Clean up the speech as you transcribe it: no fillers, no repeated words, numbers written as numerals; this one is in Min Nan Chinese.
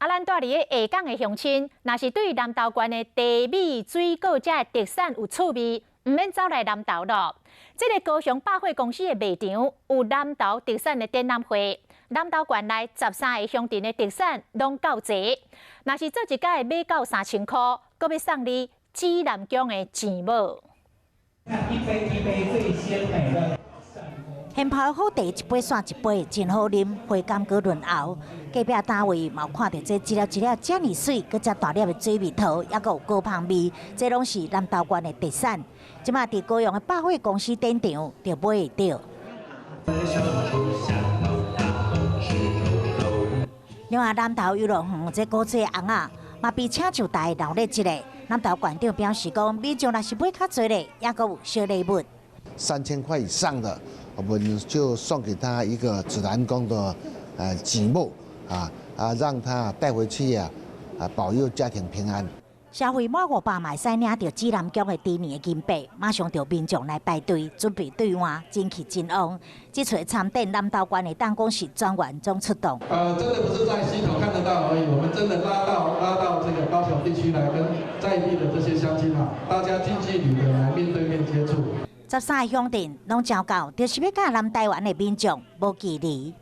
啊，咱蹛佇咧下港的鄉親，若是對南投縣的茶米、水果遮的特產有趣味，毋免走來南投囉。這个高雄百貨公司的賣場有南投特產的展覽會，南投縣內13個鄉鎮的特產攏到齊。若是做一改買夠3000箍，閣欲送你指南宮的錢帽。一杯一杯最鮮美的。現泡好茶一杯煞一杯，真好啉，回甘閣潤喉。隔壁單位嘛有看著這一粒一粒遮爾媠，閣遮大粒的水蜜桃，猶閣有高芳味，這攏是南投縣的特產。這馬佇高雄的百貨公司展場就買會著。另外，南投遊樂園這古厝尪仔，嘛被請上台鬧熱一下。南投縣長表示講，民眾若是買較濟咧，猶閣有小禮物。 3000塊以上的，我們就送給他一個指南宮的錢帽啊，讓他帶回去啊，保佑家庭平安。消費滿500嘛會使領著指南宮的豬年的金幣，馬上就民眾來排隊準備兌換，人氣真旺。這次參展南投縣的辦公室專員總出動。真的不是在溪頭看得到而已，我們真的拉到這個高雄地區來，跟在地的這些鄉親啊，大家近距離的來面對面接觸。13個鄉鎮攏招到，就是欲佮南台灣的民眾無距離。